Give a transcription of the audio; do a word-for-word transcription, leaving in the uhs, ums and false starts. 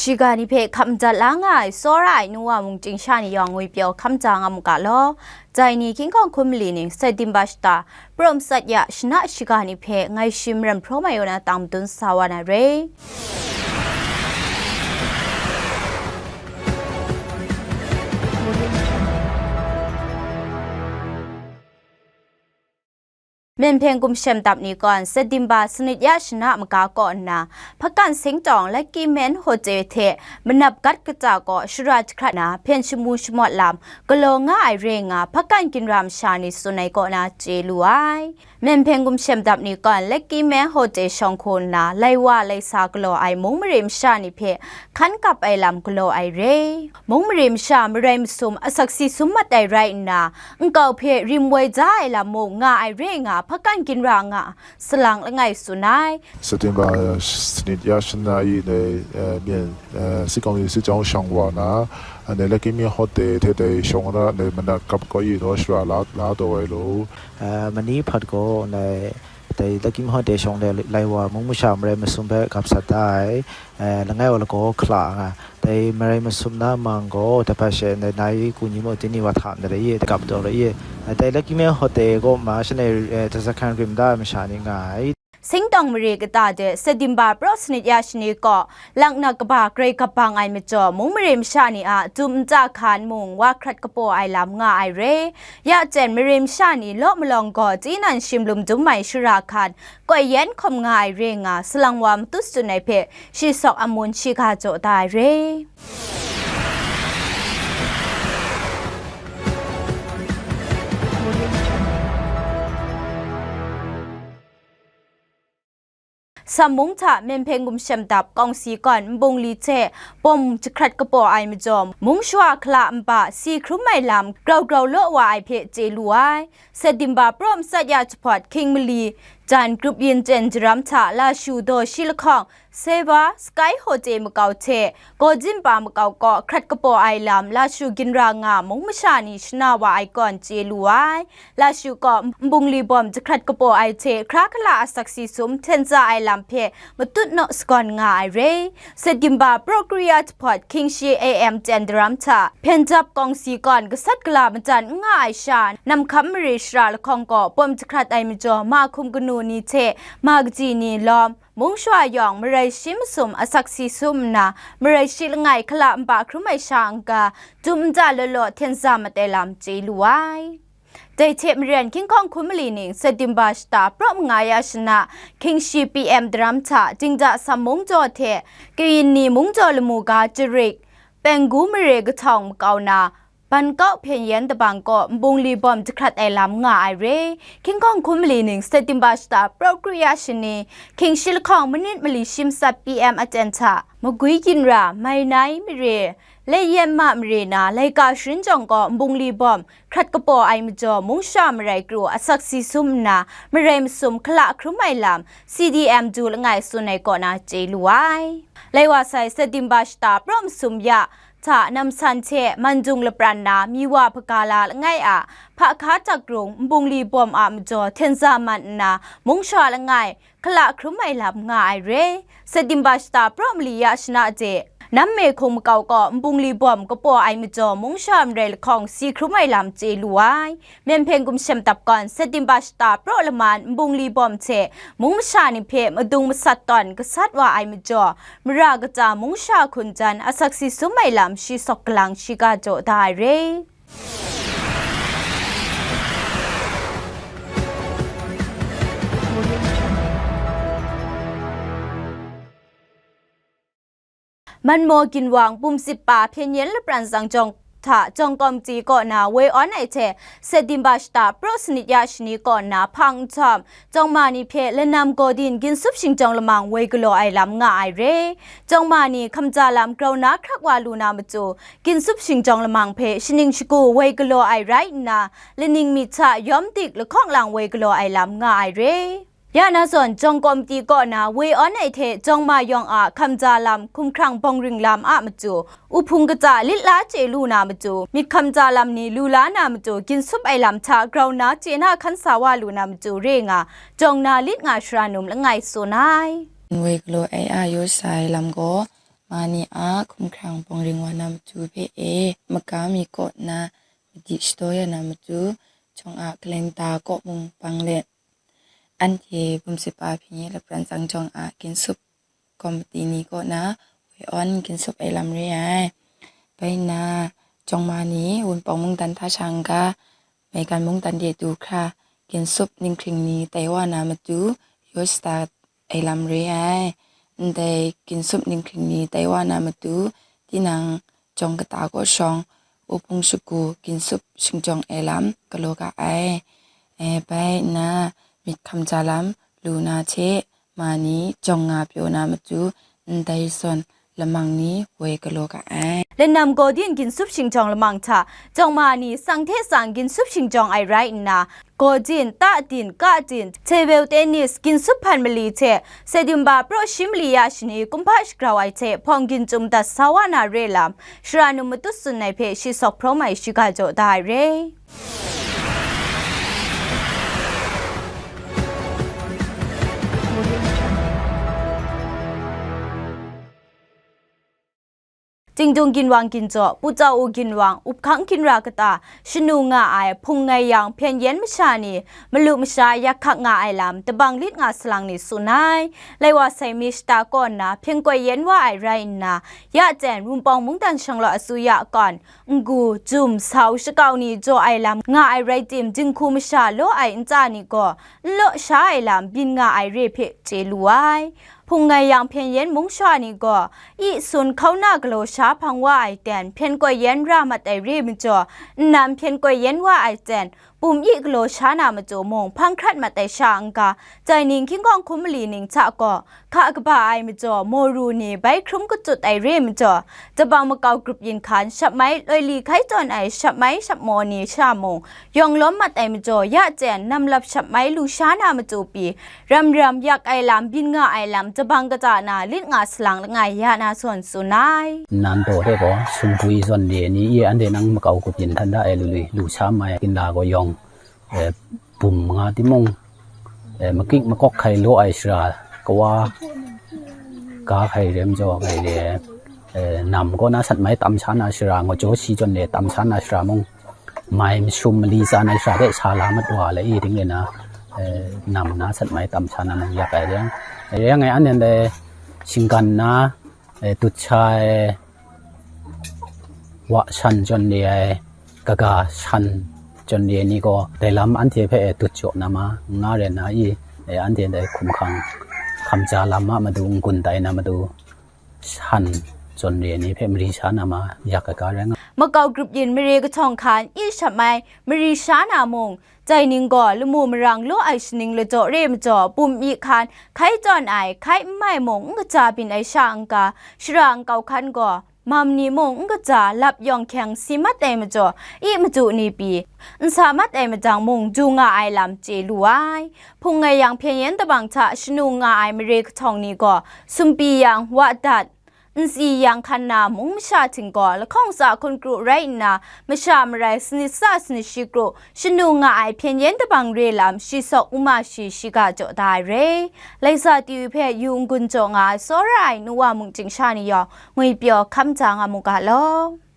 Shiga ni hpe hkap madat la nga ai tsawra ai nu wa mung chyingsha ni yawng ngwipyaw hkam ja nga mu ga law. Dai ni hkying hkawng hkun mali ning September shata, pra matsat ya shana shiga ni hpe ngai shi Maren Hpraw Mai Yona tang madun sa wa na re. Myen hpyen gumshem dap ni gawn September sanit ya shana maga kaw nna, Hpakan Singtawng Lucky Man Hotel hte Manap Gat Kata kaw shara jahkrat na hpyen shamu shamawt lam galaw nga ai re nga, Hpakan ginra masha ni tsun ai kaw na chye lu ai. Myen hpyen gumshem dap ni gawn Lucky Man Hotel shawng hku nna, lai wa lai sa galaw ai mung mare masha ni hpe hkan kap ai lam galaw ai re. Mung mare masha marai masum asak si sum mat ai rai nna, nkau hpe rim woi ja ai lam mung nga ai re nga, Hpakan ginra nga salang langai tsun ai. September sanit ya shana i ndai, eh, myen, eh, sikawng i sijawng shang wa na, ndai Lucky Man Hotel hte dai shawng na ndai Manap Gat kaw i daw shara la, la taw ai law. Eh, mani hpat gaw ndai, dai Lucky Man Hotel shawng de lai wa mung masha marai masum hpe gap sat da ai, eh, langai wa lagaw hkala nga. Dai marai masum na mang gaw, dai hpa she ndai nai ku ni mung tini wa hta ndai rai i, gap taw rai i. Dai Lucky Man Hotel kaw ma shanhte, eh, dai sa hkan rim da ai masha ni nga ai. Singtawng mare kata de September pra sanit ya shani kaw, laknak kaba grai gap bang ai majaw, mung mare masha ni a dum nta hkan mung wa hkrat kapaw ai lam nga ai re. Ya jen mare masha ni law malawng gaw, tihnan shim lum dum ai shara hkan, koi yan hkawm nga ai re nga, salang wa matut tsun ai hpe, shi sawk amun shiga jaw da ai re. Sam mung hta Myen hpyen gumshem dap kawng si gawn nbung li hte bawm jahkrat kapaw ai majaw, mung shawa hkala nba si hkrum ai lam grau grau law wa ai hpe chye lu ai. September pra matsat ya jahpawt hkying mali jan grup yin chyen jaram hta Lashu daw shi lahkawng, Seva, Sky Hotel makau hte Gawjin pa makau kaw hkrat kapaw ai lam Lashu ginra nga mung masha ni shana wa ai kawn chye lu ai. Lashu kaw nbung li bawm jahkrat kapaw ai hte hkra hkala asak si sum hten tsa ai lam hpe matut naw sagawn nga ai re. September pra kru ya jahpawt hkying shi A M chyen daram hta, hpyen jap kawng si gawn gasat gala majan n nga ai sha, Namhkam mare shara lahkawng gaw bawm jahkrat ai majaw, ma hkum kanu ni hte ma kaji ni lawm, mung shawa yawng marai shi masum asak si sum nna, marai shi langai hkala nba hkrum ai sha n-ga, dum nta law law hten za mat ai lam chye lu ai. Dai hte maren, hkying hkawng hkun mali ning September shata pra manga ya shana, hkying shi P M daram hta, Dingda Sam mungjaw hte Kayin ni mungjaw lamu ga jarik, Penggu mare kahtawng makau na, Ban Kau hpyen yan dabang kaw nbung li bawm jahkrat ai lam nga ai re. Hkying hkawng hkun mali ning September shata pra kru ya shani, hkying shi lahkawng manit mali shi matsat P M a chyen hta, Magwi ginra, Mai Nai mare, Laiyen ma mare na laika sharin jawng gaw nbung li bawm hkrat kapaw ai majaw, mung sha marai kru asak si sum nna, marai masum hkala hkrum ai lam C D M du langai tsun ai kaw na chye lu ai. Lai wa sai September shata pra masum ya hta namsan hte mandung lapran na, mi wa hpaga la langai a, hpa hka tak rung nbung li bawm a majaw hten za man nna, mung sha langai hkala hkrum ai lam nga ai re. September shata pra mali ya shana de, Nam me hkung makau kaw nbung li bawm kapaw ai majaw, mung sha marai lahkawng si hkrum ai lam chye lu ai. Myen hpyen gumshem dap gawn September shata pra laman nbung li bawm hte mung masha ni hpe madung masat tawn gasat wa ai majaw, mara kaja mung sha hkun jan asak si sum ai lam shi sawk galang shiga jaw da ai re. Manmaw ginwang pumsit pa hpyen yan lapran tsang jawng hta jawng kawmti kaw na woi awn ai hte, September shata pra sanit ya shani kaw na hpang nhtawm, jawng ma ni hpe lanam gaw din ginsup shingjawng lamang woi galaw ai lam nga ai re. Jawng ma ni hkamja lam grau na hkrak wa lu na matu, ginsup shingjawng lamang hpe shaning shagu woi galaw ai rai nna, laning myit hta yawm dik lahkawng lang woi galaw ai lam nga ai re. Ya na zawn, jawng kawmti kaw na woi awn ai hte jawng ma yawng a hkamja lam hkumhkrang bawng ring lam a matu, uhpung kata lit la chye lu na matu, myit hkamja lam ni lu la na matu, ginsup ai lam hta grau na chye na hkan sa wa lu na matu re nga, jawng na lit nga shara num langai tsun ai. Woi galaw ai a yaw sa ai lam gaw, ma ni a hkumhkrang bawng ring wa na matu hpe e, maga mi kaw nna madi shadaw ya na matu, jawng a kalenta kaw mung bang let, anhte bum sit pa hpyi lapran tsang jawng a ginsup komiti ni kaw na woi awn ginsup ai lam re ai. Bai nna, jawng ma ni Wunpawng mungdan hta sha n-ga, maigan mungdan de du hkra, ginsup ninghkring ni tai wa na matu, yaw shada ai lam re ai. Ndai ginsup ninghkring ni tai wa na matu, tinang jawng kata kaw shawng, u hpung shagu ginsup shingjawng ai lam galaw ga ai. E, bai nna, myit hkam ja lam lu na hte, ma ni jawng nga pyaw na matu, ndai zawn lamang ni woi galaw ga ai. Lanam Gawdin ginsup shingjawng lamang hta, jawng ma ni sang hte sang ginsup shingjawng ai rai nna, Gawdin, Tatin, Katin, table tennis, ginsup hpan mali hte, Sedumba praw shi mali ya shani kumhpa shagrau ai hte hpawng ginchum dat sa wa na re lam, shara num matut tsun ai hpe shi sawk hprawm ai shiga jaw da ai re. Tingdung ginwang ginjaw, Pucau u ginwang, Uphkang ginra kata, shanu nga ai, hpung ngai yang hpyen yen masha ni, malu masha yak hkak nga ai lam, tabang lit nga salang ni tsun ai. Lai wa sai mi shata kaw nna, hpyen koi yen wa ai rai nna, ya jen, Wunpawng mungdan shanglawt asuya kawn, n-gu, jum, sau, shakau ni jaw ai lam nga ai rai tim, dinghku masha law ai ntsa ni gaw, n law sha ai lam byin nga ai re hpe chye lu ai. Hpung ngai yang hpyen yen mung sha ni gaw, i sun hkauna galaw sha hpang wa ai ten, hpyen koi yen ra mat ai re majaw, nnan hpyen koi yen wa ai ten, pum i galaw sha na majaw mung hpang hkrat mat ai sha n-ga, jai ning hkying hkawng hkum mali ning hta gaw, hka kaba ai majaw, maw ru ni bai hkrum kachyut ai re majaw, Dabang makau grup yin hkan shap mai loi li hkai tawn ai shap mai shap maw ni sha mung, yawng lawm mat ai majaw, ya jen namlap shap mai lu sha na matu pyi, ram ram yak ai lam, byin nga ai lam, dabang kata na lit nga salang langai ya na zawn tsun ai. Nnan taw hte gaw, sumpu i zawn re ni i anhte nang makau grup yin htan da ai lu lu, lu sha mai, ginla gaw yawng, eh, bum nga timung, eh, makik makawk hkai law ai shara, kawa ga hkai rem jaw ai le, eh, nam kaw na sat mai tam sha na shara, ngaw jaw shi jawn le tam sha na shara mung, mai mashum mali tsa na shara de sa la mat wa le i ting le na, eh, nam na sat mai tam sha na mung yak ai reng. Reng ai an nen le shinggan na, eh, dut sha ai, wa shan jawn re ai, kaga shan jawn re ai ni gaw, dai lam anhte hpe dut jaw na ma, n nga rai nna i, e, anhte dai hkum hkang hkam ja lam a matu, n-gun tai na matu, shan jawn re ai ni hpe mari sha na ma, yak ai ga rai nga. Makau grup yin mare kahtawng hkan i shap mai mari sha na mung, Dai ning gaw lamu marang law ai shaning ladaw re majaw, bum myi hkan hkai tawn ai, hkai n mai mung n kaja byin ai sha n-ga, shara nkau hkan gaw, mam ni mung n kaja lap yawng hkyeng si mat ai majaw, i madu ni pyi, n sa mat ai madang mung du nga ai lam chye lu ai. Hpung ngai yang hpyen yen dabang hta shanu nga ai mare kahtawng ni gaw, sumpi yang, wa dat, N C yang hkan na mung masha htinggaw lahkawng tsa hkun kru rai nna, masha marai sanit sa sanit shi kru shanu nga ai hpyen yen dabang re lam shi sawk n ma shi shiga jaw da ai re. Laisa T V hpe yu n-gun jaw nga ai tsawra ai nu wa mungchying sha ni yawng ngwipyaw hkam ja nga mu ga law.